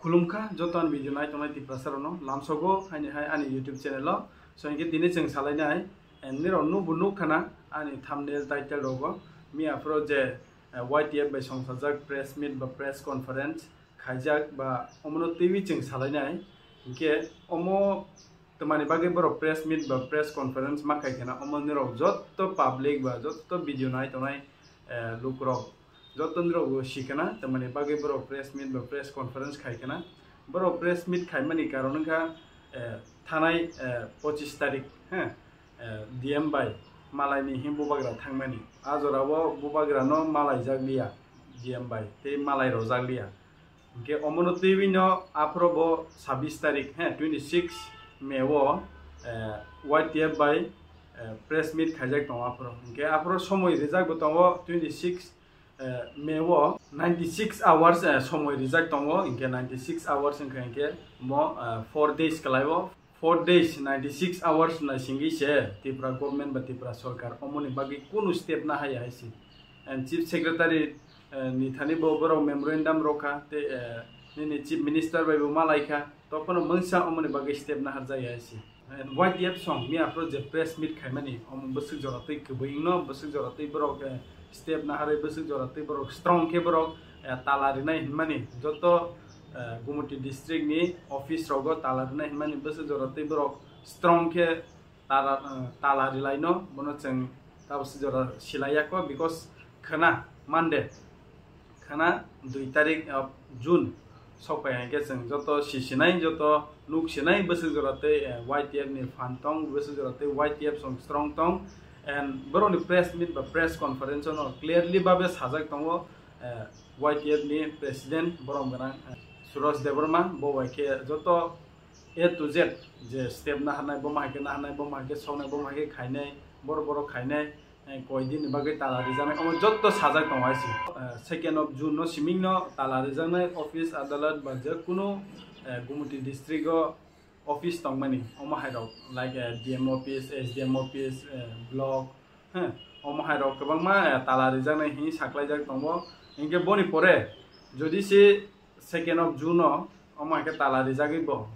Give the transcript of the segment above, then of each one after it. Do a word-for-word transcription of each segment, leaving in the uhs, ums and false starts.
Khulumkha joto ani video nai tongnai Tiprasa rokno lamsogo haini hai ani YouTube channel o. So hinkhe tini chwng salainai, and nirok nukbo nukkhana ani thumbnail title rogo. Miya phuru je, eh, Y T F bai songsajak press meet ba press conference khaijak ba omono twiwi chwng salainai. Hinkhe omo twmani bagwi borok press meet ba press conference ma khai khana, omo nirok jotto public ba jotto video nai tongnai, eh, lukrok jotto nirok bo si khana, twmani bagwi borok press meet ba press conference khai khana. Borok press meet khaimani karon wngkha, eh, thanai, eh, pochis tarik, he, eh, D M bai malaini him bubagra thangmani. A jorao bubagrano malai jak liya D M bai, tei malai rojak liya. Hinkhe omono twiwi no aphuru bo sabbish tarik, he, twenty six May o, eh, Y T F bai, eh, press meet khaijak tongo aphuru. Hinkhe aphuru somoi rijak bo tongo twenty six, eh, May o ninety six hours, eh, somoi rijak tongo. Hinkhe ninety six hours wngkha hinkhe mo, eh, four days kwlai o. Four days, ninety six hours naisingwi se Tripura government ba Tripura sorkar omoni bagwi kunu step nahaya hai se. And Chief Secretary, eh, ni thani bo borok memorandum rokha, tei, eh, nini Chief Minister bai bo malaikha, tokhono mungsa omoni bagwi step naharjaya hai se. And Y T F song miya aphuru je press meet khaimani, omo bwswk jora twi kwbwi wngno, bwswk jora twi borok, eh, step naharwi, bwswk jora twi borok strong khe borok, eh, tala rinai hinmani, joto, eh, Gumoti district ni office rogo tala rinai hinmani, bwswk jora twi borok strong khe tala, eh, tala rilaino, bono chwng tabuk se jora silai yako, because khwna Monday, khwna dui tarik of June sokpai hai khe chwng joto si sinai, joto nuk sinai, bwswk jora tei, eh, Y T F ni phan tong, bwswk jora tei Y T F song strong tong, and borokni press meet ba press conference no clearly babe sajak tongo, eh, Y T F ni president borom gwnang, eh, Suraj Debbarma, bo bai khe joto A to Z je step naharnai, bo hai khe naharnai, bo hai khe soknai, bo hai khe khainai, boro boro khainai, eh, koi din ni bagwi tala rijaknai, omo jotto sajak tongo hai se. Eh, second of June no siming no tala rijaknai office, adalat ba je kunu, eh, Gumoti district o office tongmani, omo hai rok like, eh, D M office, S D M office, eh, block, he, omo hai rok kwbangma, eh, tala rijaknai hinwi saklaijak tongo. Hinkhe boni pore jodi se second of June o omo hai khe tala rijagwi bo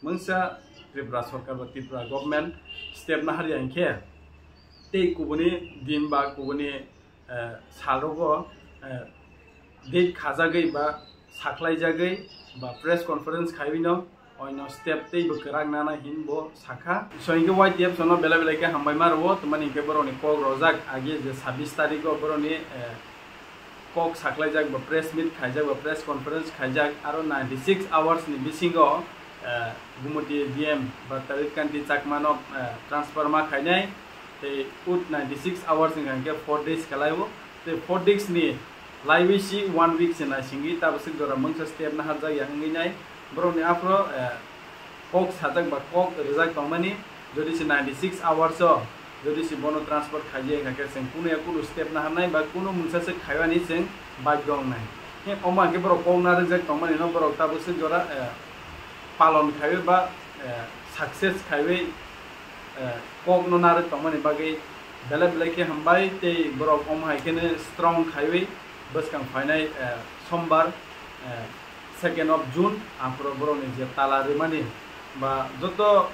mungsa Tripura sorkar ba Tripura government step naharya hinkhe tei kubuni din ba kubuni, eh, sal rogo, eh, date khajagwi ba sakhlaijagwi ba press conference khaiwi no oino step teibo kwrak nana hin bo sakha. So hinkhe Y T F sono belai belai khe hambai ma rwo, tamani hinkhe borokni kok rojak agi je sabbish tarikh o borokni, eh, kok saklaijak ba press meet khaijak ba press conference khaijak, aro ninety six hours ni bisingo, eh, Gumoti D M ba Tarit Kanti Chakma no, eh, transfer ma khainai, tei ut ninety six hours ni hinkhe four days kalaio, tei four days ni laiwi si one week se naisingwi tabaswk jora mungsa step naharjak ya wngwi nai. Borokni aphro, eh, kok sajak ba kok rijak tongmani, jodi se ninety six hours o jodi se bono transfer khaijak kha khe chwng kunu ya kunu step naharnai ba kunu mungsa se khaiwani chwng bagyo wngnai. He, omo hinkhe borok kok narwkjak tongmani no borok tabaswk jora, eh, palon khaiwi ba, eh, success khaiwi, eh, kok no narwk tongmani bagwi belai belai khe hambai, tei borok omo hai kheno strong khaiwi bwskang phainai, eh, sombar, eh, second of June, aphuru borokni je tala rimani ba joto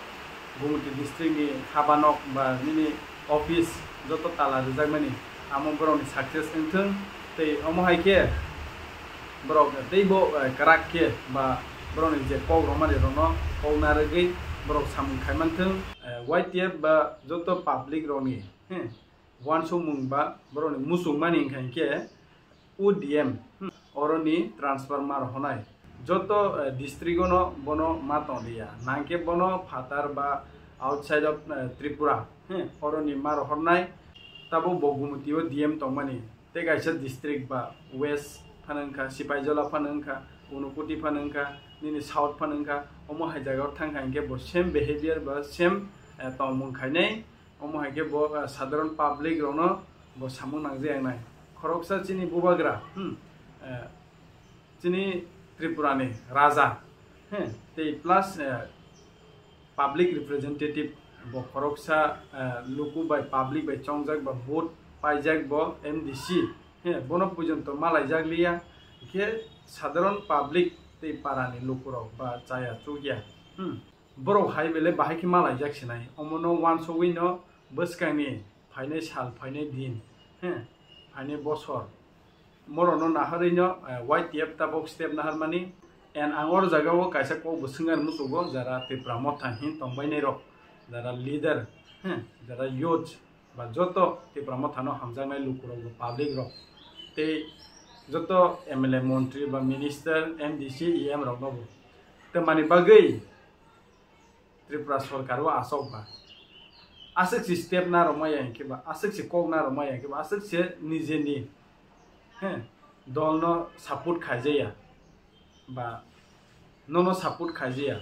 Gumoti district ni habanok ba nini office joto tala rijakmani amo borokni success wngthwng, tei omo hai khe borok teibo, eh, kwrak khe ba borokni je kok romani rokno kok narwgwi borok samung khai manthwng. Eh, Y T F ba joto public rokni, he, uansukmung ba borokni muchungmani wngkha hinkhe U D M, hmm, oroni transfer ma rohornai. Joto, eh, district-o no bono ma tonglia. Nangkhe bono phatar ba outside of, eh, Tripura, hmm, oroni ma rohornai. Tabuk bo Gumoti-o D M tongmani. Tei kaisa district ba West phano wngkha, Sipaijola phano wngkha, Unakoti phano wngkha, nini South phano wngkha. Omo hai jagao thangkha hinkhe bo same behavior ba same, eh, tongmung khainai. Omo hai khe bo, eh, sadharon public rokno bo samung nangjaknai. Khoroksa chini bubagra, hmm, eh, chini Tripura ni raja, he, tei plus, eh, public representative bo khoroksa, eh, luku bai public bai chongjak ba vote paijak bo M D C, he, bono porjonto malaijak liya. Khe sadharon public tei parani lukurok ba chaya chukya. Hmm. Borok hai belai bahai khe malaijak sinai. Omono wansogwi no bwskangni phainai sal, phainai din, he, phainai bosor. Morono naharwi no, eh, Y T F tabok step naharmani. And ang oro jagao kaisa kok bo swngna muchugo, jara Tipra Motha hin tongbainai rok, jara leader, he, jara youth, ba joto Tipra Motha no hamjaknai lukurok ba public rok, tei joto M L A, montri ba minister, M D C, E M rok no bo. Tamani bagwi Tripura sorkar o aswk ba aswk se step na rwmaya hinkhe ba, aswk se kok na rwmaya hinkhe ba, aswk se nijeni, he, dol no support khaijaya ba nono support khaijaya.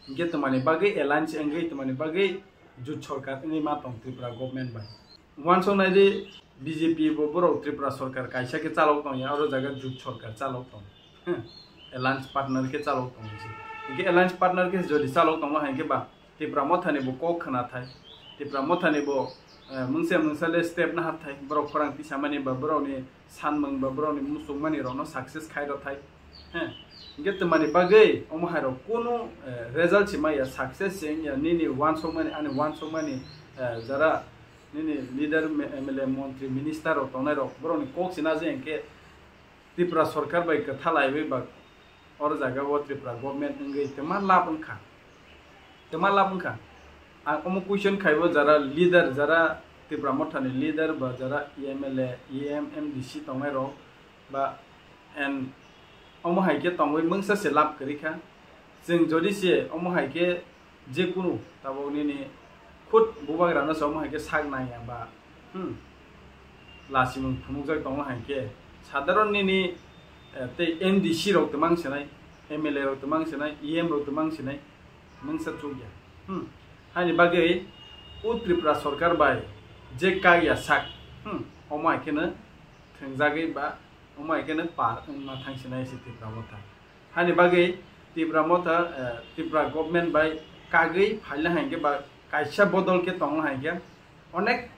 Hinkhe tamani bagwi alliance wngwi, tamani bagwi jut sorkar wngwi ma tong Tripura government bai. Wansok nai di, B J P bo borok Tripura sorkar kaisa khe chalok tong ya, oro jaga jut sorkar chalok tong. Hmm. Alliance partner khe chalok tong si. Hinkhe alliance partner khe jodi chalok tongma hai khe ba Tipra Motha ni bo kok khna thai. Tipra Motha ni bo, eh, mungsa mungsa le step na hat thai. Borok khorang tisa mani ba borok ni sanmung ba borok ni muchung mani rok no success khai rw thai. He. Hinkhe tamani bagwi omo hai rok kunu, eh, result se maya, success se wngya, nini wansok mani, ani wansok mani, eh, jara nini leader, M L A, montri, minister rok tongnai rok, borok ni kok se na je hinkhe Tripura sorkar bai kwtha laiwi ba oro jaga o Tripura government wngwi twma lab wngkha, twma lab wngkha. Ang omo question khaibo, jara leader, jara Tripura Motha ni leader ba jara M L A, E M, M D C tongnai rok ba, and omo hai khe tongwi mungsa se lab kwrwi kha. Chwng jodi se omo hai khe je kunu tabok nini khud bubagra no se omo hai khe sak nang ya ba, hmm, lasimung phunukjak tongo hai khe sadharon nini, eh, tei M D C rok twmang sinai, M L A rok twmang sinai, E M rok twmang sinai, mungsa chukya. Hmm. Haini bagwi o Tripura sorkar bai je kagya sak, hmm, omo hai kheno thwngjagwi ba omo hai kheno par wngma thang sinai se Tripura Motha. Hani bagwi Tipra Motha, eh, Tipra government bai kagwi phaila hai khe ba kaisa bodol khe tongla hai khe onek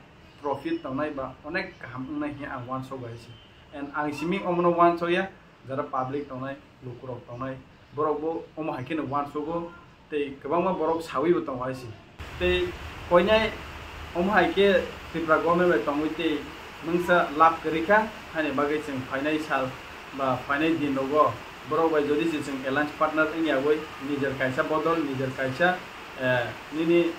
profit tongnai ba onek kaham wngnai hinwi ang uansuk bai se. And ang simi omono uansukya, jara public tongnai, lukurok tongnai, borok bo omo hai kheno uansugo. Tei kwbangma borok sawi bo tongo hai se. Tei koinai omo hai khe Tripura government bai tongwi tei mungsa lab kwrwi kha, haini bagwi chwng phainai sal ba phainai din rogo borok bai jodi se chwng alliance partner wngya wi nijer kaisa bodol, nijer kaisa, eh, nini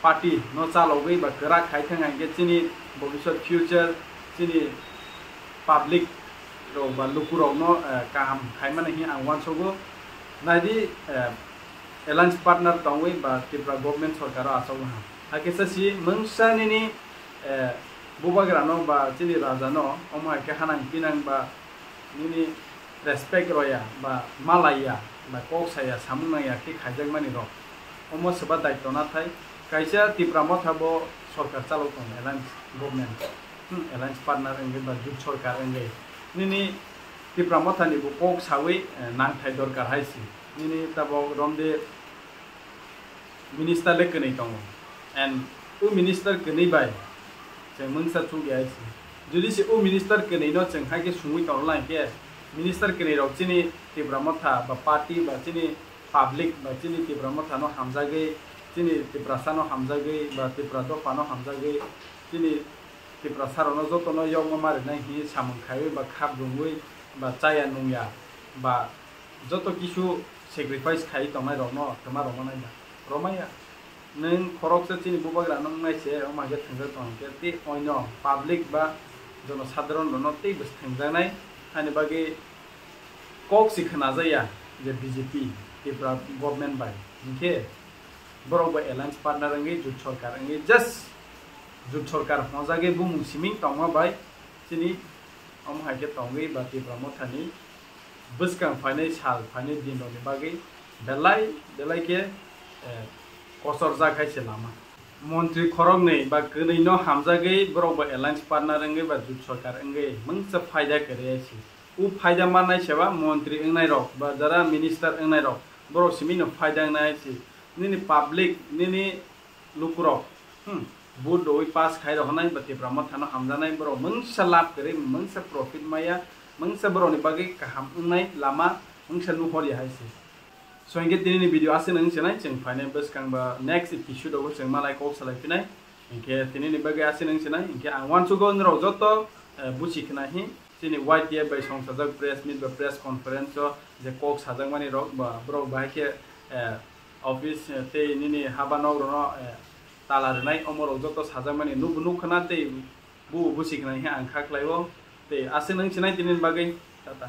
party no chalogwi ba kwrak khai thang hai khe chini bobiswt future chini public rok ba lukurokno, eh, kaham khaimani hinwi ang uansugo. Naidi, eh, alliance partner tongwi ba Tripura government sorkaro achukma hai khe sa si mungsa nini, eh, bubagrano ba chini rajano omo hai khe hanang pinang ba nini respect roya ba malaiya ba kok saya samung nangya khe khaijakmani rok. Omo swba daityo nathai kaisa Tipra Motha bo sorkar chalok tongo, alliance government, hmm, alliance partner wngwi ba jut sorkar wngwi. Nini Tipra Motha ni bo kok sawi, eh, nangthai dorkar hai si. Nini tabok romde minister le kwnwi tongo. And o minister kwnwi bai chwng mungsa chukya hai si. Jodi se o minister kwnwi no chwng hai khe sungwi tongla hai khe minister kwnwi rok chini Tipra Motha ba party ba chini public ba chini Tipra Motha no hamjagwi, chini Tiprasa no hamjagwi ba Tipra dopha no hamjagwi, chini Tiprasa rok no joto no yokma ma rinai hinwi samung khaiwi ba khap rwngwi ba chaya nungya ba joto kisu sacrifice khai tongnai rok no twma rwma nai ba rwmaya. Nwng khoroksa chini bubagra no wngnai se, omo hai khe thwngjak tong khe, tei oino public ba jonosadharon rokno tei bwswk thwngjaknai, haini bagwi kok se khwnajaya je B J P Tripura government bai, hinkhe borok bai alliance partner wngwi jut sorkar wngwi just jut sorkar hwnjagwi bumung siming tongma bai chini omo hai khe tongwi ba Tipra Mothani bwskang phainai sal, phainai din rokni bagwi belai belai khe, eh, kochorjak hai se lama. Montri khoroknwi ba kwnwi no hamjagwi borok bo alliance partner wngwi ba jut sorkar wngwi mungsa phaida kwrwi hai se. O phaida mannai seba montri wngnai rok ba jara minister wngnai rok borok simi no phaida wngnai hai se. Nini public, nini lukurok, hmm, vote rwi pass khai rohornai ba Tipra Mothano hamjaknai borok mungsa lab kwrwi, mungsa profit maya, mungsa borokni bagwi kaham wngnai lama wngsa nuhor ya hai se. So hinkhe tini ni video aswk nang sinai, chwng phainai bwskang ba next episode o chwng malai kok salai phinai. Hinkhe tini ni bagwi aswk nang sinai, hinkhe ang uansukgo norok joto, eh, buchi khna hi chini Y T F bai song sajak press meet ba press conference o je kok sajakmani rok ba borok bahai khe, eh, office, eh, tei nini haba nok rono, eh, tala rwnai omo rok joto sajakmani nuk nuk khna tei bu buchi khna hi ang kha khlai o tei aswk nang sinai tini ni bagwi tata.